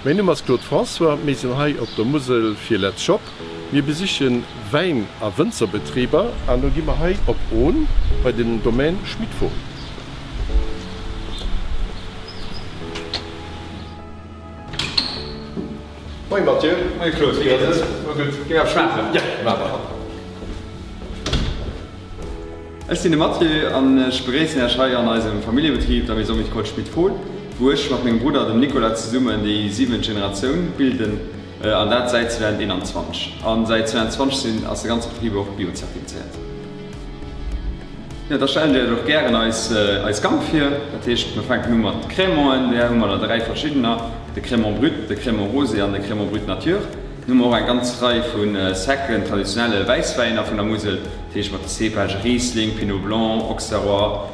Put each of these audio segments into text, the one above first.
Mäin Numm ass Claude François, mir sinn hei op der Musel fir Let's Shop. Mir besichen Wäin a Wënzerbetriber an do gi mer hei op Ohn bei den Domaine Schmit-Fohl. Moien Mathieu. Moien Claude, wéi geet et? Gutt, gi mer eppes schmaachen? Ja, maache mer. Ech sinn de Mathieu an ech begréissen Iech hei an eisem Familljebetrib, der Maison Viticole Schmit-Fohl, wou ech mat mengem Brudder, dem Nicolas, zesummen déi siwent Generatioun bilden, an dat säit 2021. A säit 2020 sinn ass de ganze Betrib och biozertifizéiert. Jo, da stellen ech Iech och gären eis eis Gamme vir. Dat heescht, mir fänken u mat Crémanten, där hu mer der 3 verschiddener, de Crémant brut, de Crémant rosé an de Crémant brut nature. Dann hu mer och eng ganz Rei vu secen, traditionelle Wäisswäiner vun der Musel, dat heescht mat de Cépages Riesling, Pinot Blanc, Auxerrois,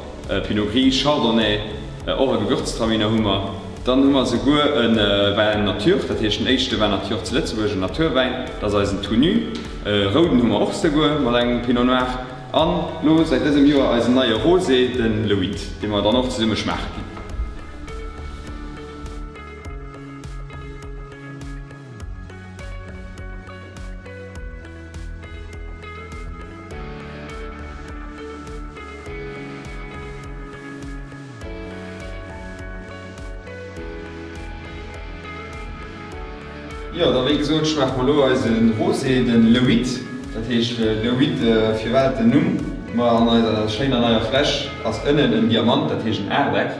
Pinot Gris, Chardonnay, och e Gewürztraminer hu mer. Dann hu mer souguer e Vin nature, dat heescht den éischte Vin nature zu Lëtzebuerg, en Naturwäin, dat ass eisen Tout Nu. E rouden hu mer och souguer mat engem Pinot Noir. An lo säit dësem Joer eisen neie Rosé, den Le Huit, dee mer dann och zesumme schmaache ginn. Jo, da wéi gesot schmaache mer elo eise Rosé, den Le Huit. Dat heescht Le Huit, firwat den Numm? Ma an eiser schéiner neier Fläsch ass ënnen en Diamant, dat heescht en Aachteck,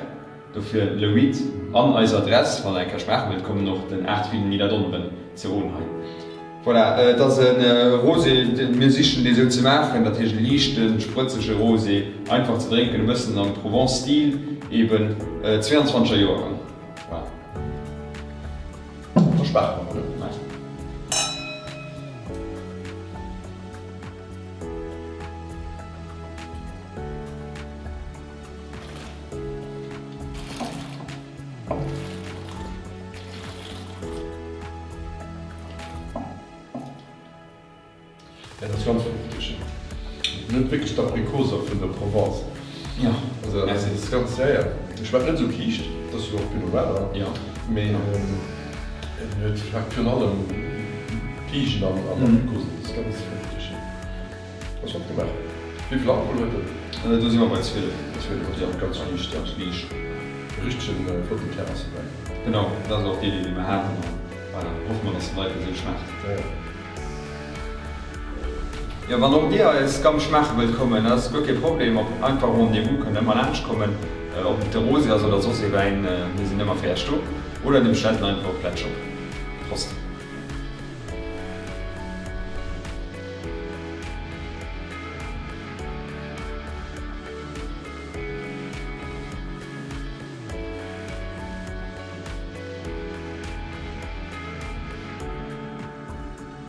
dofir Le Huit. An eis Adress, wann der eng Kéier schmaache wëllt kommen, och den 8 Rue de Nidderdonwen zu Ohn hei. Voilà, et ass e Rosé, mir sichen dee sou ze maachen, dat heescht e liichten, sprëtzege Rosé, einfach ze drénken, e bëssen am Provence-Stil eben, 22 er Joergang. Voilà. Da schmaache mer mol, ne? Dat ass ganz fruchteg. En huet wierklech d'Aprikoser vun der Provence. Jo. Also dat ass ganz, ja, ja. E schmaacht net esou kiischt, et ass jo och Pinot Noir dran. Jo. Mee en huet, schmaacht virun allem Kiischen an Aprikosen. Dat ass ganz fruchteg. Ass flott gemaach. Wéi vill Alkohol huet en? Do si mer bei 12. 12, jo, ganz liicht, ganz liicht. E richtegen flotten Terrassewäin. Genau, dat ass och d'Iddi déi mer haten an voilà, hoffe mer dass de Leit esou schmaacht. Ja, ja. Jo, wann och dir eis Gamme schmaache wëllt kommen, dat ass guer kee Problem, op einfach Rendez-vous, kënnt ëmmer laanscht kommen, ob et de Rosé ass oder soss ee Wäin, mir sinn ëmmer fir iech do, oder dir bestellt en einfach op Letshop. Prost!